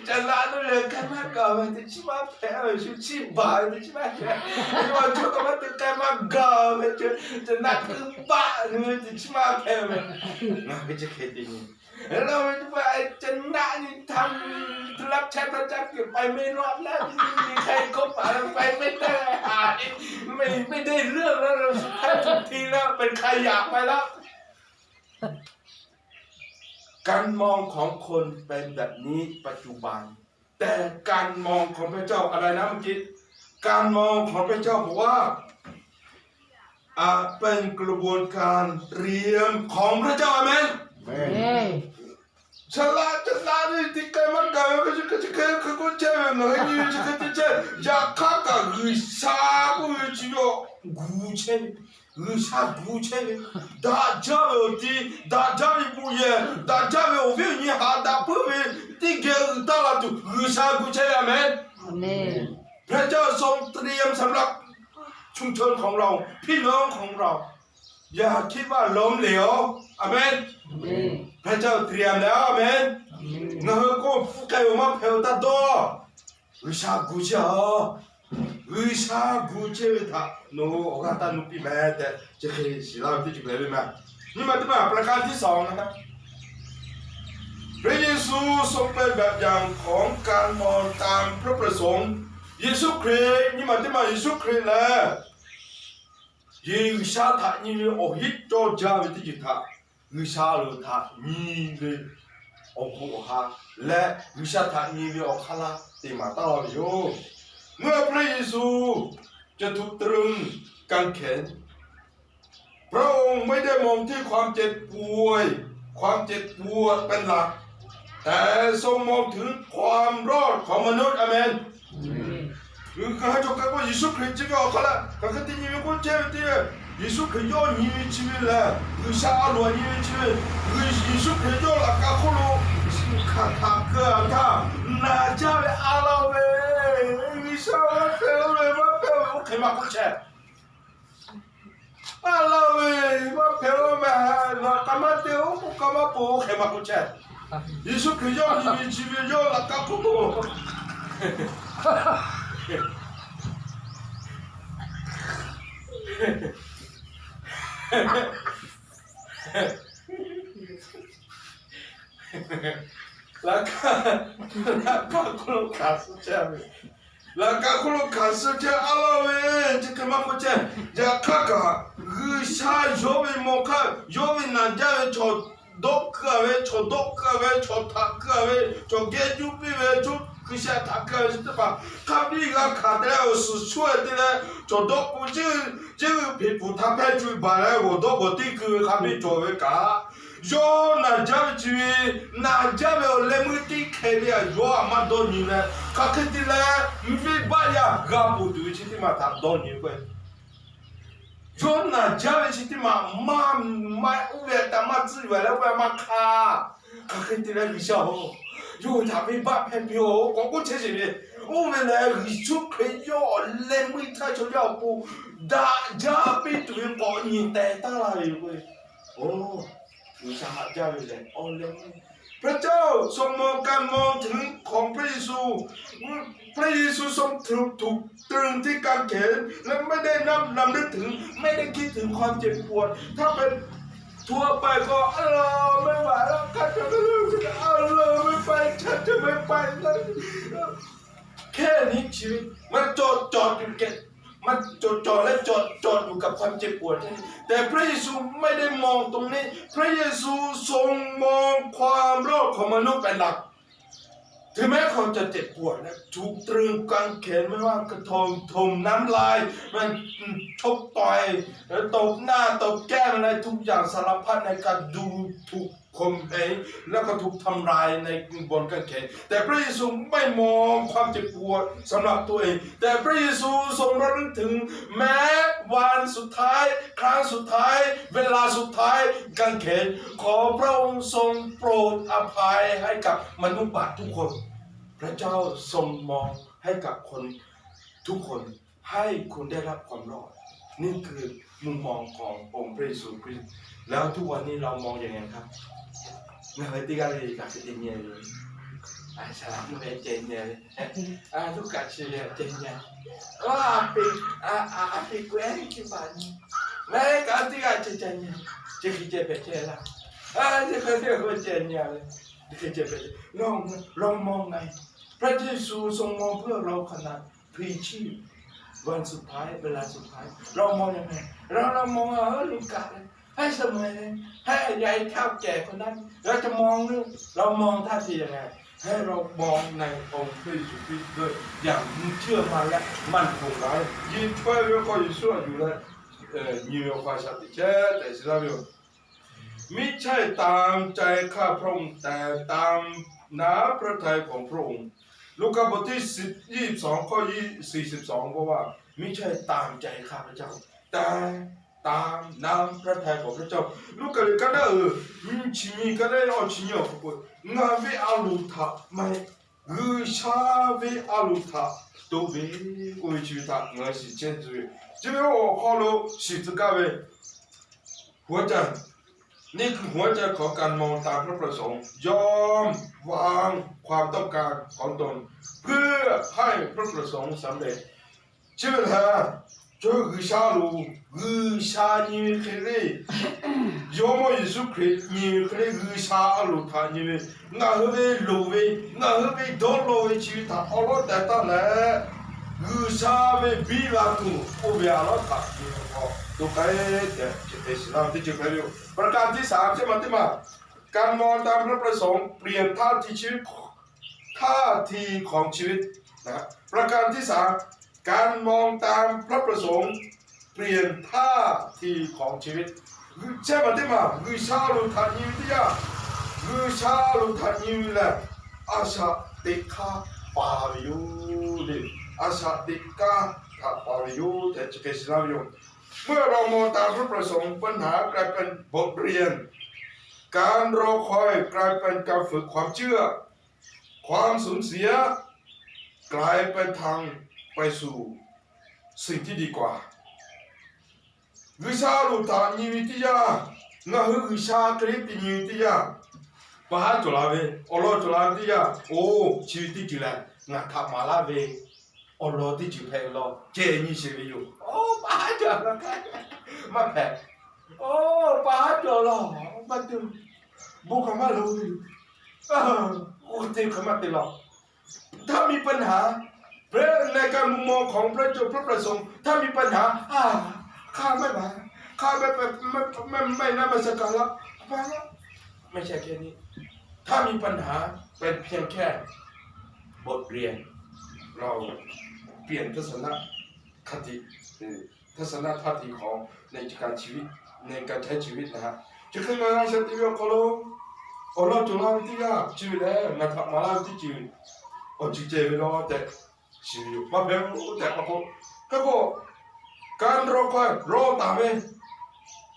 caˬ naˆ uˉ leh k'ai maˇ gaˬ mehˍ, teꞈ chiˉ maˇ hpehꞈ ve, shu chiˇ baˬ ve teꞈ chiˉ maˇ hpehꞈ ve, a cawˬ kaꞈ maˇ te k'ai maˇ gaˬ ve, caˬ naˆ uˉ baˆ ve teꞈ chiˉ maˇ hpehꞈ ve, ngaˬ hui chi hk'e te nyi. Laˇ ve teˇ hpaˍ, caˬ naˆ nyi htaˇ, tu laˇ chehˇ taˇ caˇ kuiˬ ไปไม่รอด laˇ, nyi hk'e k'oˆ paˍ leh ไปไม่ได้ haꞈ, ไม่ ไม่ได้เรื่องแล้ว สุดท้ายถูกทิ้งแล้ว เป็นขยะไปแล้ว การมองของคนเป็นแบบนี้ปัจจุบัน แต่การมองของพระเจ้า อะไรนะเมื่อกี้ การมองของพระเจ้าบอกว่า อาจเป็นกระบวนการเตรียมของพระเจ้า อาเมน Saˍ laꞈ caˬ naˆ ve teꞈ k'ai maˇ gaˬ ve, chi hk'e chi hk'e hk'e k'oˆ chehˇ ve, ngaˬ hui nyi ve chi hk'e te chehˇ, yaꞈ hk'aˇ kaꞈ G'uiˬsha k'oˆ ve chi yawˇ gu chehˇ ve, G'uiˬsha gu chehˇ ve, daꞈ jaˇ ve awˬ ti, daꞈ jaˇ ve bon yehˬ, daꞈ jaˇ ve awˬ viˉ awˬ nyi haꞈ daꞈ puiˉ ve, teˇ geh uiˍ taˇ la tuˬ G'uiˬsha gu chehˇ ve, amen. พระเจ้าทรงเตรียมสำหรับชุมชนของเรา พี่น้องของเรา อย่าคิดว่าล้มเหลว อาเมน พระเจ้าเตรียมแล้ว อาเมน Ngaˬ hui k'oˆ hpu k'ai-oˬ maˇ hpehꞈ-oˬ taˇ dawˇ. G'uiˬsha gu chehˇ-a. G'uiˬsha gu chehˇ ve htaꞈ nawˬ hui awˬ g'aˇ taˇ nuˇ piˇ meh tehꞈ chi hk'e shiˍ laˇ ve teˇ ceuˬ hpehꞈ ve meh. Nyi ma teˇ ma ประการที่สอง นะครับ พระเยซูทรงเป็นแบบอย่างของการมองตามพระประสงค์ Yeˍsuˆ Hkriꞈ, nyi ma teˇ ma Yeˍsuˆ Hkriꞈ lehˬ, G'uiˬsha htaꞈ nyi ve awˬ heˆ cawˇ jaˇ ve teˇ ceuˬ htaꞈ G'uiˬsha loˍ htaꞈ nyi ve awˬ bon awˬ ha leh G'uiˬsha htaꞈ nyi ve awˬ hk'aˇ laˇ te maˍ taˍ laˇ ve yoˬ. เมื่อพระเยซูจะถูกตรึงกางเขน พระองค์ไม่ได้มองที่ความเจ็บป่วย ความเจ็บปวดเป็นหลัก แต่ทรงมองถึงความรอดของมนุษย์ อาเมน Ngaˬ hui cawˬ kaꞈ k'o Yeˍsuˆ Hkriꞈ chi ve awˬ hk'aˇ leh, ngaˬ hui te nyi ve k'oˆ chehˇ ve teˇ, Yeˍsuˆ Hkriꞈ yawˇ nyi ve chi ve lehˬ, G'uiˬsha a loˍ nyi ve chi ve, Yeˍsuˆ Hkriꞈ yawˇ laꞈ ka hk'oˆ lo hkanˍ hkanˍ keu-a htaˇ, naˬ jaˇ ve a laˇ ve, G'uiˬsha maˇ hpehꞈ-oˬ ve, maˇ hpehꞈ-oˬ ve, oˇ hk'e maˇ k'oˆ chehˇ. A laˇ ve, maˇ hpehꞈ-oˬ meh, laꞈ ka maˇ te-oˬ, k'oˆ ka maˇ po, oˇ hk'e maˇ k'oˆ chehˇ. Yeˍsuˆ Hkriꞈ yawˇ nyi ve chi ve yawˇ laꞈ ka hk'oˆ lo laꞈ ka, laꞈ ka hk'oˆ lo hkanˍ suh chehˇ ve, laꞈ ka hk'oˆ lo hkanˍ suh chehˇ a laˇ ve, chi hk'e maˇ k'oˆ chehˇ. Yaꞈ hk'aˇ kaꞈ, G'uiˬsha yawˇ ve mawˬ hk'aˇ, yawˇ ve naˬ jaˇ ve chaw dawˆ keu-a ve, chaw dawˆ keu-a ve, chaw htaꞈ keu-a ve, chaw geh juˇ piˇ ve, chaw G'uiˬsha htaꞈ keu-a ve chi teˇ hpaˍ hk'a biˇ g'a hkanˍ te leh, awˬ suhˍ shuˉ-e te leh, chaw dawˆ k'o, ceˇ ceˇ ve hpeꞈ pfuhˍ htaꞈ hpehˇ cuˇ baˬ leh, g'awˬ dawˆ g'awˬ tiˇ keu ve hk'a biˇ cawˬ ve kaꞈ, yawˇ naˬ jaˇ ve chi ve, naˬ jaˇ ve awˬ leh meuˇ tiˉ hkeh ve a yawˇ a maˇ dawˇ nyi leh, hk'aˬ hk'e te leh, venˇbaˆ yaˇ g'a ponˬ tuˬ ve chi teˇ maˬ htaꞈ dawˇ nyi k'o, yawˇ naˬ jaˇ ve chi teˇ maˬ maˇ maˇ oˇ ve htaꞈ maˇ tcuhˉ yuˬ leh oˇ ve maˇ hk'aˇ. Hk'aˬ hk'e te leh G'uiˬsha-oˬ, yawˇ hui htaꞈ venˇbaˆ hpehˇ piˇ-oˬ k'awꞈ k'oˆ chehˇ sheˍ ve, oˇ ve lehˬ Yeˍsuˆ Hkriꞈ yawˇ awˬ leh meuˇ htaˇ chaw yaˇ awˬ pon daꞈ jaˇ piˇ tuˬ ve k'awꞈ nyi teh taˍ laˇ ve yoˬ k'o, oˇ, G'uiˬsha haꞈ jaˇ ve lehˬ awˬ leh meuˇ พระเจ้า ทรงมอง การมองถึงของพระเยซู พระเยซูทรงถูกตรึงที่กางเขน และไม่ได้น้อมรำลึกถึง ไม่ได้คิดถึงความเจ็บปวด ถ้าเป็นทั่วไปก็ เออ ไม่ไหวแล้ว ข้าจะไม่เลิก เออ ไม่ไป ฉันจะไม่ไปแล้ว แค่นี้ชีวิตมันจดจ่ออยู่แก่ มันจดจ่อและจดจ่ออยู่กับความเจ็บปวดแค่นี้ แต่พระเยซูไม่ได้มองตรงนี้ พระเยซูทรงมองความรอดของมนุษย์เป็นหลัก ถึงแม้เขาจะเจ็บปวดนะ ถูกตรึงกางเขน ไม่ว่ากระทม ถมน้ำลาย มันชกต่อย แล้วตบหน้า ตบแก้มอะไร ทุกอย่างสารพัดในการดูถูกข่มเหง แล้วก็ถูกทำลายในบนกางเขน แต่พระเยซูไม่มองความเจ็บปวดสำหรับตัวเอง แต่พระเยซูทรงระลึกถึงแม้วันสุดท้าย ครั้งสุดท้าย เวลาสุดท้าย กางเขน ขอพระองค์ทรงโปรดอภัยให้กับมนุษย์บาปทุกคน พระเจ้าทรงมองให้กับคนทุกคน ให้คุณได้รับความรอด นี่คือมุมมองขององค์พระเยซูคริสต์ แล้วทุกวันนี้เรามองยังไงครับ Ngaˬ hui teˇ g'aˇ le le kaꞈ hk'e te nyi ve, a shaˍ laꞈ mvuhˇ ve ceh nyi ve, a tuˉ kaꞈ chi ve ceh nyi, a pe, a pe k'o ehˉ chi baˬ nyi, ngaˬ hui kaꞈ teˇ g'aˇ ceh ceh nyi, chi hk'e ceh hpehꞈ ceh laˇ, a chi hk'e te k'o ceh nyi ve, chi hk'e ceh hpehꞈ ceh, เรามองไง พระเยซูทรงมองเพื่อเราขนาด พลีชีพ วันสุดท้าย เวลาสุดท้าย เรามองยังไง เรา เรามองว่า เออ ลูกกะเลย ให้เสมอเลย ให้ยายเฒ่าแก่คนนั้น เราจะมองเรื่อง เรามองท่าทียังไง ให้เรามองในองค์พระเยซูคริสต์ด้วยอย่างเชื่อมั่นและมั่นคงไว้ ยิ่งช่วยเรื่องข้อยิ่งชั่วอยู่และ เอ่อ nhiều khoa sắp thì chết tại Israel ไม่ใช่ตามใจข้าพระองค์ แต่ตามน้ำพระทัยของพระองค์ ลูกาบทที่สิบ ยี่สิบสอง ข้อยี่ สี่สิบสอง บอกว่า ไม่ใช่ตามใจข้าพเจ้า แต่ตามน้ำพระทัยของพระเจ้า Luˉkaꞈ leh kaˉ naˉ uiˍ nyi chi nyi kaˉ naˉ awˬ chi nyi awˬ hk'aw k'o, ngaˬ ve a loˍ htaꞈ maˇ heˆ, G'uiˬsha ve a loˍ htaꞈ to ve k'oˆ ve chi ve htaꞈ ngaˬ hui shiˍ chehˇ tuˬ ve, chi ve awˬ hk'aw lo shiˍ tcuh kaˇ ve หัวใจ นี่คือหัวใจของการมองตามพระประสงค์ ยอมวางความต้องการของตน เพื่อให้พระประสงค์สำเร็จ Chi ve htaꞈ, chaw G'uiˬsha loˍ, G'uiˬsha nyi ve hk'e le, Jawˇmawˇ Yeˍsuˆ Hkriꞈ nyi ve hk'e le, G'uiˬsha a loˍ htaꞈ nyi ve, ngaˬ hui ve loˍ ve, ngaˬ hui ve dawˇ law ve chi ve htaꞈ awˉ lawˉ teh taˇ leh, G'uiˬsha ve biˇ la tuˬ oˇ ve a lawˉ htaꞈ nyi ve hk'aw to k'ai tehꞈ chi hk'e shiˍ laˇ ve teˇ ceuˬ hpehꞈ ve yoˬ. ประการที่สาม chi ma teˇ ma, การมองตามพระประสงค์ เปลี่ยนท่าทีชีวิต ท่าทีของชีวิตนะฮะ ประการที่สาม การมองตามพระประสงค์ เปลี่ยนท่าทีของชีวิต Chehˇ maˬ teˇ maˬ G'uiˬsha a loˍ htaꞈ nyi ve teˇ yanˇ, G'uiˬsha a loˍ htaꞈ nyi ve lehˬ, a shaꞈ teꞈ hk'aˇ paˍ ve yoˬ le. A shaꞈ teꞈ hk'aˇ htaꞈ paˍ ve yoˬ tehꞈ chi hk'e shiˍ laˇ ve yoˬ. เมื่อเรามองตามพระประสงค์ ปัญหากลายเป็นบทเรียน การรอคอยกลายเป็นการฝึกความเชื่อ ความสูญเสียกลายเป็นทางไปสู่สิ่งที่ดีกว่า G'uiˬsha a loˍ htaꞈ nyi ve teˇ yanˇ, ngaˬ hui G'uiˬsha hk'e le te nyi ve teˇ yanˇ, pa haˉ cawˬ la ve, awˬ lawn cawˬ la ve teˇ yanˇ, oˇ chi ve teˇ ceuˬ lehˬ ngaˬ htaꞈ maˍ laˇ ve awˬ lawn teˇ ceuˬ hpehꞈ ve law ceh nyi sheˍ ve yoˬ. Oˇ pa haˉ cawˬ la, maˇ hpehꞈ. Oˇ pa haˉ cawˬ la, maˇ te, bon kaꞈ maˇ loˍ ve yoˬ. Oˇ te hk'e maˇ te law. ถ้ามีปัญหา ในการมุมมองของพระเจ้า พระประสงค์ ถ้ามีปัญหา ข้าไม่ไหว ข้าไม่ไป ไม่ ไม่ ไม่นมัสการแล้ว ไปแล้ว ไม่ใช่แค่นี้ ถ้ามีปัญหา เป็นเพียงแค่บทเรียน เราเปลี่ยนทัศนคติ เออ ทัศนท่าทีของในการชีวิต ในการใช้ชีวิตนะฮะ Chi hk'e ngaˬ hui a shaꞈ teꞈ ve awˬ hk'aw lo, awˬ lawn cawˬ la ve teˇ yanˇ, chi ve lehˬ ngaˬ htaꞈ maˍ laˇ ve teˇ ceuˬ awˬ ceuˬ ceh ve law tehꞈ shiˍ ve yoˬ. Maˇ hpehꞈ oˇ tehꞈ k'oˆ k'o, hk'e k'o, การรอคอย รอ taˍ ve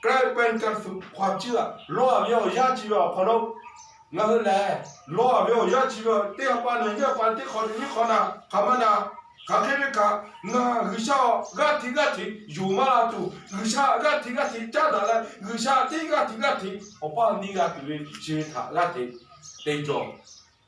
กลายเป็นการฝึกความเชื่อ law a ve awˬ yanˇ chi ve awˬ hk'aw lo, ngaˬ hui lehˬ law a ve awˬ yanˇ chi ve teˇ ha pa naˍ nyiˇ ha pa teˇ hk'awꞈ nyiˇ hk'awꞈ naˍ hk'aˬ ma naˍ, hk'aˬ hk'e ve kaꞈ ngaˬ G'uiˬsha g'aˇ hteꞈ g'aˇ hteꞈ yonˍ maˇ la tuˬ, G'uiˬsha g'aˇ hteꞈ g'aˇ hteꞈ caˉ daꞈ leh, G'uiˬsha teˇ g'aˇ hteꞈ g'aˇ hteꞈ awˬ paˇ neˇ g'a tuˬ ve chi ve htaꞈ g'aˇ hteꞈ te cawˬ,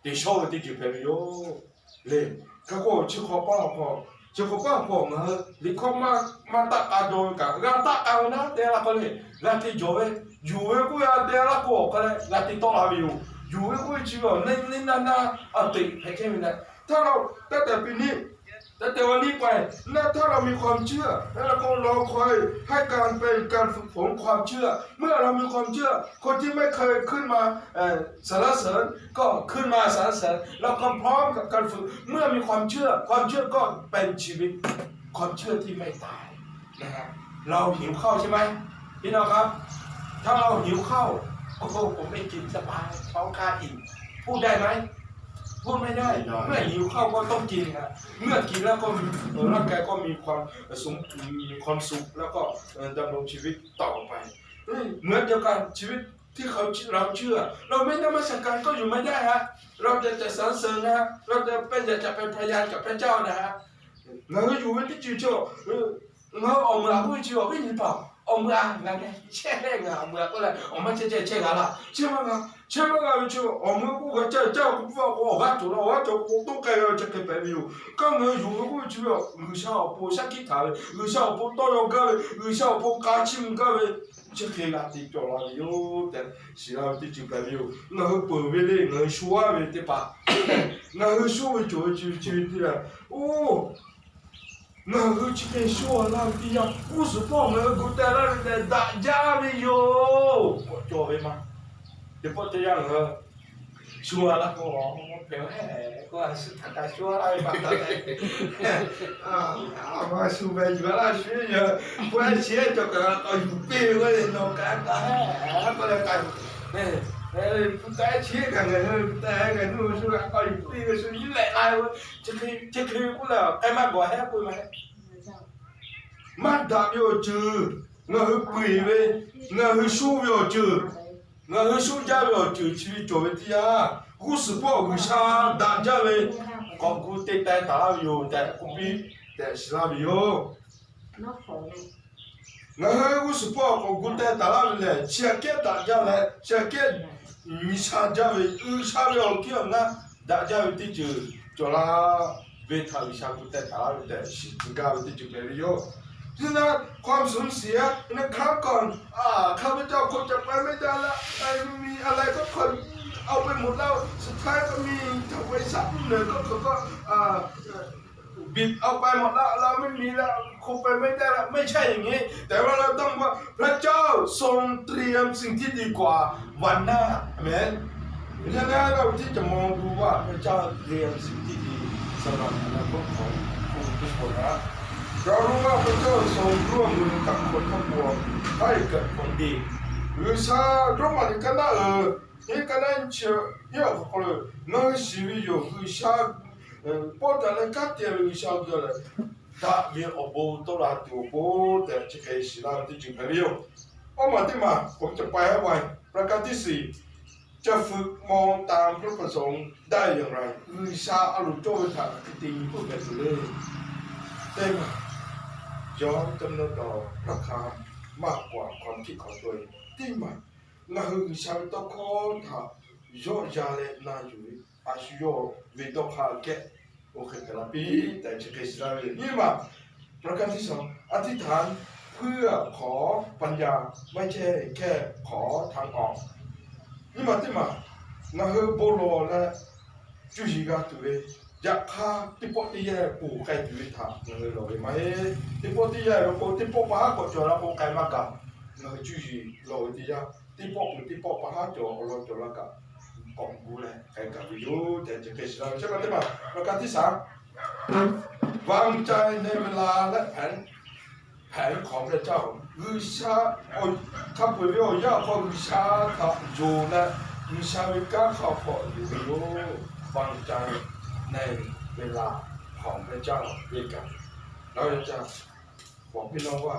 te shawˉ ve teˇ ceuˬ hpehꞈ ve yoˬ le. Hk'e k'o, chi hk'awꞈ paˇ awˬ hk'aw, chi hk'awꞈ paˇ awˬ hk'aw ngaˬ hui liꞈ hkawˇ maˇ, maˇ taˆ k'a jaw ve kaꞈ, g'a taˆ k'a ve naˉ te laˇ k'o le, g'a te jawˬ ve, yuˬ ve k'oˆ ve a te laˇ k'o awˬ hk'a leh g'a te tawˆ la ve yoˬ. Yuˬ ve k'oˆ ve chi ve awˬ neˇ neˇ naˇ naˇ a teꞈ hpehꞈ chehˇ ve leh, htaˇ la, teˇ tehꞈ piˇ niˆแต่แต่วันนี้ไป นะ ถ้าเรามีความเชื่อ แล้วเราก็รอคอยให้การเป็นการฝึกฝนความเชื่อ เมื่อเรามีความเชื่อ คนที่ไม่เคยขึ้นมา เอ่อ สรรเสริญ ก็ขึ้นมาสรรเสริญ เราก็พร้อมกับการฝึก เมื่อมีความเชื่อ ความเชื่อก็เป็นชีวิต ความเชื่อที่ไม่ตาย นะฮะ เราหิวข้าวใช่ไหม พี่น้องครับ ถ้าเราหิวข้าว โอ้โห ผมไม่กินสบาย ท้องข้าอิ่ม พูดได้ไหม พูดไม่ได้ ไม่ได้ เมื่อหิวข้าวก็ต้องกินครับ เมื่อกินแล้วก็มี เอ่อ ร่างกายก็มีความสุข มีความสุข แล้วก็ เอ่อ ดำรงชีวิตต่อไป เหมือนเดียวกัน ชีวิตที่เขา เราเชื่อ เราไม่นมัสการก็อยู่ไม่ได้ฮะ เราจะ จะสรรเสริญนะฮะ เราจะเป็น อยากจะเป็นพยานกับพระเจ้านะฮะ Ngaˬ hui yuˬ ve teˇ ceuˬ chi, ngaˬ hui awˬ meuˍ aꞈ k'oˆ ve chi awˬ viˉ nyi paˍ, awˬ meuˍ aꞈ ngaˬ hui chehˇ leh ngaˬ awˬ meuˍ aꞈ k'oˆ leh awˬ maˇ chehˇ chehˇ chehˇ g'a laˇ. Chehˇ maˇ g'a, chehˇ maˇ g'a ve chi awˬ meuˍ k'oˆ g'a caˇ caˇ k'o, awˬ g'aˇ cawˬ la, awˬ g'aˇ cawˬ k'o, awˬ toˆ k'ai g'a ve chi hk'e hpehꞈ ve yoˬ. Kaꞈ ngaˬ hui yuˬ ve k'oˆ ve chi ve, G'uiˬsha awˬ pon shaˉ hkiˆ hkanˍ ve, G'uiˬsha awˬ pon tawˇ yaw gaˇ ve, G'uiˬsha awˬ pon k'a chiˇ mvuh gaˇ ve, chi hk'e g'a te cawˬ la ve yoˬ tehꞈ shiˍ laˇ ve teˇ ceuˬ hpehꞈ ve yoˬ. Ngaˬ hui peuˬ ve le, ngaˬ hui shu aˉ ve teˇ hpaˍ, ngaˬ hui shu ve cawˬ ve chi ve chi ve teˇ g'aˇ, oˇ, ngaˬ hui chi hk'e shu laˇ ve teˇ yanˇ, g'uˇ suhˍ hpawˇ ngaˬ hui gu teh laˇ ve tehꞈ daꞈ jaˇ ve yoˬ. K'awꞈ cawˬ ve ma. Teˇ pawˆ teˇ yanˇ ngaˬ hui shu laˇ k'o, hpehꞈ hehˉ k'o, a shu htaꞈ kaꞈ shu laˇ ve pa taw leh, a ma shu ve yuˬ laˇ shu ve, pawehˇ chi cawˬ kaꞈ k'awꞈ yuˬ piˇ ve k'o, nawˬ kaꞈ kaꞈ hehˉ k'oˆ leh k'ai, pu taˍ ehˉ chi kaꞈ ngaˬ hui pu taˍ ehˉ ngaˬ nuˇ shu kaꞈ k'awꞈ yuˬ piˇ ve shu nyi leh k'ai ve, chi hk'e ve k'oˆ leh k'ai maˇ gawˬ hehˉ k'oˆ ve ma. Maˇ daꞈ ve awˬ ceuˬ ngaˬ hui peu eˬ ve, ngaˬ hui shu ve awˬ ceuˬ, ngaˬ hui shu jaˇ ve awˬ ceuˬ chi ve cawˬ ve teˇ yanˇ, g'uˇ suhˍ hpawˇ G'uiˬsha daꞈ jaˇ ve k'awꞈ gu te teh taˍ laˇ ve yoˬ tehꞈ k'oˆ piˇ tehꞈ shiˍ laˇ ve yoˬ. Ngaˬ hui g'uˇ suhˍ hpawˇ k'awꞈ gu teh taˍ laˇ ve lehˬ, chi aꞈ kehˉ daꞈ jaˇ leh, chi aꞈ kehˉ nyi sha jaˇ ve, G'uiˬsha ve awˬ hkiˉ awˬ na daꞈ jaˇ ve teˇ ceuˬ cawˬ la ve htaꞈ G'uiˬsha gu teh taˍ laˇ ve tehꞈ shiˍ tcuh gaˇ ve teˇ ceuˬ hpehꞈ ve yoˬ. ซึ่งความสูญเสียในครั้งก่อน ข้าพเจ้าคงจะไปไม่ได้ละ ไม่มีอะไรก็ขนเอาไปหมดแล้ว สุดท้ายก็มีบริษัทผู้หนึ่งก็เขาก็ บิดเอาไปหมดแล้ว เราไม่มีแล้ว คงไปไม่ได้แล้ว ไม่ใช่อย่างนี้ แต่ว่าเราต้องว่าพระเจ้าทรงเตรียมสิ่งที่ดีกว่าวันหน้า อาเมน เพราะฉะนั้นเราที่จะมองดูว่าพระเจ้าเตรียมสิ่งที่ดีสำหรับอนาคตของทุกคนนะ เรารู้ว่าพระเจ้าทรงร่วมมือกับคนทั้งปวงให้เกิดผลดี G'uiˬsha dawˇ maˍ liꞈ kaˉ naˆ uiˍ hiˉ kaˉ naˆ nyi chi hiˉ awˬ hk'aw lo ngaˬ hui shiˍ ve yoˬ. G'uiˬsha pawˆ daꞈ leh kanˉ te ve G'uiˬsha ve yoˬ leh, daꞈ ve awˬ bon tawˆ la tuˬ awˬ pon tehꞈ chi hk'e shiˍ laˇ ve teˇ ceuˬ hpehꞈ ve yoˬ. Awˇ maˬ teˇ maˬ ผมจะแปลให้ฟัง ประการที่สี่ จะฝึกมองตามพระประสงค์ได้อย่างไร G'uiˬsha a loˍ cawˇ ve htaꞈ hk'e te nyi peuˬ hpehꞈ tuˬ le. Teˇ maˬ, ยอมจำนนต่อพระคำมากกว่าความคิดของตัวเอง Teˇ maˬ, ngaˬ hui G'uiˬsha ve tawˇ hkawˇ htaꞈ yawˆ yan leh na yuˬ ve, a shu yawˇ ve dawˇ hk'aˇ geh oˇ hk'e hpehꞈ la piˇ tehꞈ chi hk'e shiˍ laˇ ve yoˬ. Nyiˇ maˬ, ประการที่สอง อธิษฐานเพื่อขอปัญญา ไม่ใช่แค่ขอทางออก Nyiˇ maˬ teˇ maˬ, ngaˬ hui bon lawˬ leh cuˇ yiˍ g'a tuˬ ve, yaꞈ hk'aˇ teˇ pawˆ teˇ yanˇ ponˬ k'ai tuˬ ve htaꞈ ngaˬ hui lawˬ ve maˇ heˆ. Teˇ pawˆ teˇ yanˇ ve k'o, teˇ pawˆ pa haˉ k'awꞈ cawˬ la k'o k'ai maˇ gaˬ. Ngaˬ hui cuˇ yiˍ lawˬ ve teˇ yanˇ, teˇ pawˆ peuˬ teˇ pawˆ pa haˉ cawˬ awˬ lawn cawˬ la kaꞈ, k'awꞈ gu leh k'ai gaˬ ve yoˬ tehꞈ chi hk'e shiˍ laˇ ve. Chi ma teˇ maˬ, ประการที่สาม วางใจในเวลาและแผน แผนของพระเจ้า G'uiˬsha, hk'a peu-eˬ ve awˬ yanˇ awˬ hk'aw G'uiˬsha htaꞈ yonˍ leh, G'uiˬsha ve kanˉ hk'a hk'aw yuˬ ve yoˬ. วางใจในเวลาของพระเจ้าด้วยกัน Laˇ ve ca, บอกพี่น้องว่า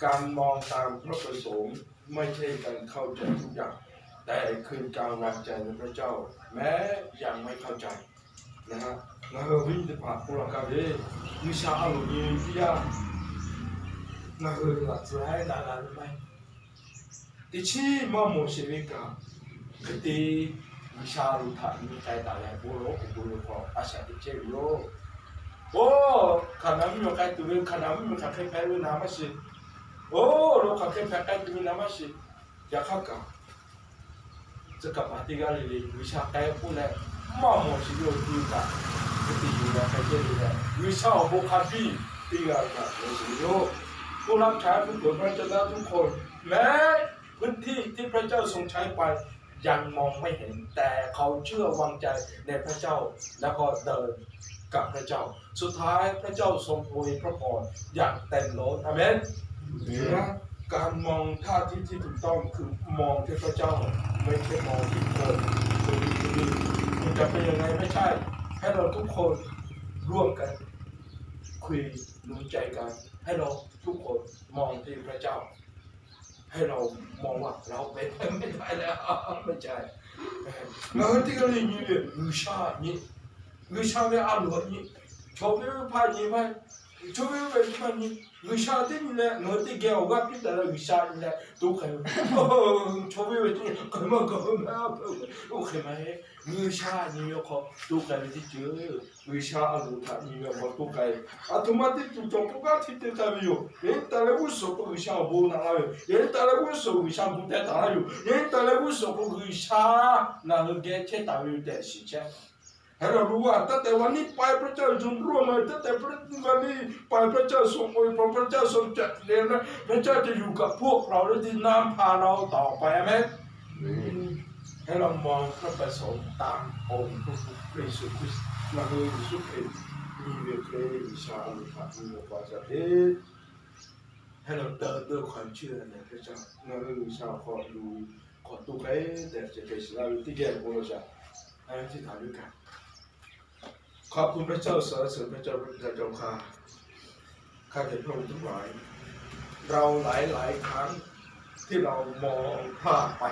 การมองตามพระประสงค์ไม่ใช่การเข้าใจทุกอย่าง แต่คือการวางใจในพระเจ้าแม้ยังไม่เข้าใจ Ngaˬ hui awˬ viˉ teˇ hpaˍ k'oˆ laˇ gaˇ ve, G'uiˬsha a loˍ nyi ve teˇ yanˇ, ngaˬ hui laꞈ tcuh laiˉ daꞈ la ve maˇ heˆ. Teˇ chiˉ maˇ mawˬ sheˍ ve kaꞈ, hk'e te G'uiˬsha lo htaꞈ nyi k'ai taˍ leh bon lawˬ k'oˍ pui ve hk'aw a shaꞈ teꞈ chehˇ ve yoˬ. Oˇ, Hkaˍnanˍ mvuhˇmiˬ k'ai tuˬ ve, Hkaˍnanˍ mvuhˇmiˬ hk'aˬ hk'e hpehꞈ ve naˍ maˇ shiˍ. Oˇ, lo hk'aˬ hk'e hpehꞈ k'ai tuˬ ve naˍ maˇ shiˍ. Yaꞈ hk'aˇ kaꞈ, tcuh kaˍ paˍ teˇ g'aˇ le le G'uiˬsha k'ai k'oˆ leh, maˇ mawˬ shiˍ ve awˬ to kaꞈ, hk'e te yuˬ la k'ai chehˇ ve leh, G'uiˬsha awˬ bon hk'a biˇ teˇ g'aˇ kaꞈ mawˬ shiˍ ve yoˬ. ผู้รับใช้ผู้เผยพระวจนะทุกคน แม้พื้นที่ที่พระเจ้าทรงใช้ไป ยังมองไม่เห็น แต่เขาเชื่อวางใจในพระเจ้า แล้วก็เดินกับพระเจ้า สุดท้ายพระเจ้าทรงอวยพระพรอย่างเต็มล้น อาเมน การมองท่าทีที่ถูกต้องคือมองที่พระเจ้า ไม่ใช่มองที่คน คนนี้คนนี้ มันจะเป็นยังไงไม่ใช่ ให้เราทุกคนร่วมกันคุยหนุนใจกัน ให้เราทุกคนมองที่พระเจ้า ให้เรามองว่าเราเป็นไปไม่ได้แล้ว ไม่ใช่ Ngaˬ hui teˇ g'aˇ le nyi ve G'uiˬsha nyi, G'uiˬsha ve a loˍ nyi, chaw ve hpaˇ nyi maˇ, chaw ve ve nyi maˇ nyi, G'uiˬsha teˇ nyi leh ngaˬ hui teˇ geh awˬ g'aˇ piˇ taˍ leh G'uiˬsha nyi leh to k'ai ve, chaw ve ve teˇ nyi k'ai maˇ k'ai maˇ, oˇ hk'e maˇ heˆ. G'uiˬsha nyi ve hk'aw to k'ai ve teˇ ceuˬ, G'uiˬsha a loˍ htaꞈ nyi ve awˬ hk'aw to k'ai ve, aˬ htoꞈ ma teˇ ceuˬ cawˬ k'oˆ gaˇ htiˇ te k'ai ve yoˬ. Yaꞈ nyi taˍ leh g'uˇ suhˍ k'o G'uiˬsha awˬ bon naꞈ la ve yoˬ. Yaꞈ nyi taˍ leh g'uˇ suhˍ G'uiˬsha bon teh taˍ laˇ yoˬ. Yaꞈ nyi taˍ leh g'uˇ suhˍ k'o G'uiˬsha ngaˬ hui geh chehˇ taˍ ve yoˬ tehꞈ shiˍ chehˇ. Hk'e leh, รู้ว่าตั้งแต่วันนี้ไปพระเจ้าทรงร่วมมือ ตั้งแต่วันนี้ไปพระเจ้าทรงอวยพร พระเจ้าทรงจัดเตรียมนะ พระเจ้าจะอยู่กับพวกเราและจะนำพาเราต่อไป อาเมน ให้เรามองพระประสงค์ตามองค์พระผู้เป็นสุดที่ Ngaˬ hui Yeˍsuˆ Hkriꞈ nyi ve hk'e G'uiˬsha a loˍ htaꞈ nyi ve pa ca teˇ ให้เราเดินด้วยความเชื่อในพระเจ้า Ngaˬ hui G'uiˬsha awˬ hk'aw lo k'awꞈ to k'ai tehꞈ ceh k'ai shiˍ laˇ ve teˇ geh bon lawˬ shaˍ. อธิษฐานด้วยกัน ขอบคุณพระเจ้า สรรเสริญพระเจ้า พระบิดาเจ้าข้า ข้าแต่พระองค์ทั้งหลาย เราหลายหลายครั้งที่เรามองพลาดไป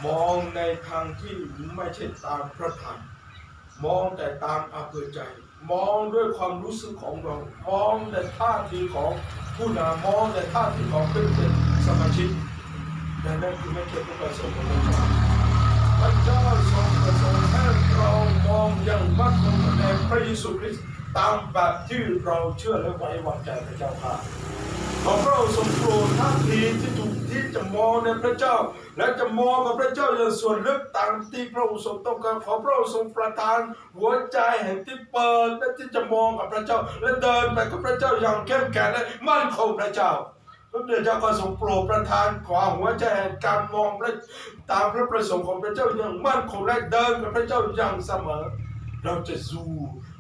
มองในทางที่ไม่ใช่ตามพระธรรม มองแต่ตามอำเภอใจ มองด้วยความรู้สึกของเรา มองแต่ท่าทีของผู้นำ มองแต่ท่าทีของเพื่อนๆ สมาชิก แต่นั่นคือไม่ใช่พระประสงค์ของพระเจ้า พระเจ้าทรงประสงค์ให้เรามองอย่างมั่นคงในพระเยซูคริสต์ ตามแบบที่เราเชื่อและไว้วางใจพระเจ้าข้า ขอพระองค์ทรงโปรดท่าทีที่ถูกที่จะมองในพระเจ้า และจะมองกับพระเจ้าอย่างส่วนลึกตามที่พระองค์ทรงต้องการ ขอพระองค์ทรงประทานหัวใจแห่งที่เปิดและที่จะมองกับพระเจ้า และเดินไปกับพระเจ้าอย่างเข้มแข็งและมั่นคงพระเจ้า พระผู้เป็นเจ้าก็ทรงโปรดประทานขอหัวใจแห่งการมองพระ ตามพระประสงค์ของพระเจ้าอย่างมั่นคงและเดินกับพระเจ้าอย่างเสมอ เราจะอยู่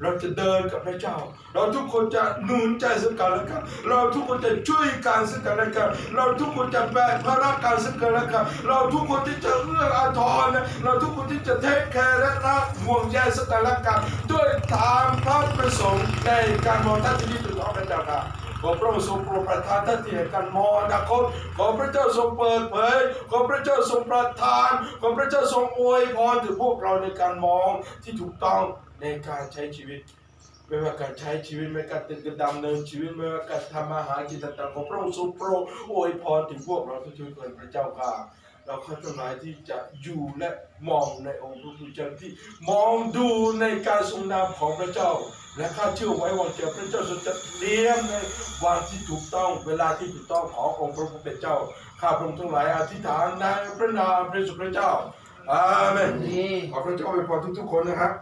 เราจะเดินกับพระเจ้า เราทุกคนจะหนุนใจซึ่งกันและกัน เราทุกคนจะช่วยกันซึ่งกันและกัน เราทุกคนจะแบกภาระกันซึ่งกันและกัน เราทุกคนที่จะเอื้ออาทรนะ เราทุกคนที่จะเทคแคร์และรักห่วงใยซึ่งกันและกัน ด้วยตามพระประสงค์ในการมองท่าทีที่ถูกต้องพระเจ้าข้า ขอพระองค์ทรงโปรดประทานท่าทีแห่งการมองอนาคต ขอพระเจ้าทรงเปิดเผย ขอพระเจ้าทรงประทาน ขอพระเจ้าทรงอวยพรถึงพวกเราในการมองที่ถูกต้องในการใช้ชีวิต ไม่ว่าการใช้ชีวิต ไม่ว่าการดำเนินชีวิต ไม่ว่าการทำมาหากินต่างๆ ขอพระองค์ทรงโปรดอวยพรถึงพวกเราทุกๆคน พระเจ้าข้า เราข้าทั้งหลายที่จะอยู่และมองในองค์พระผู้เป็นเจ้า ที่มองดูในการทรงนำของพระเจ้า และข้าเชื่อไว้วางใจพระเจ้าทรงจัดเตรียมในวันที่ถูกต้อง เวลาที่ถูกต้องขององค์พระผู้เป็นเจ้า ข้าพระองค์ทั้งหลายอธิษฐานในพระนามพระเยซูคริสต์เจ้า อาเมน ขอพระเจ้าอวยพรทุกๆคนนะครับ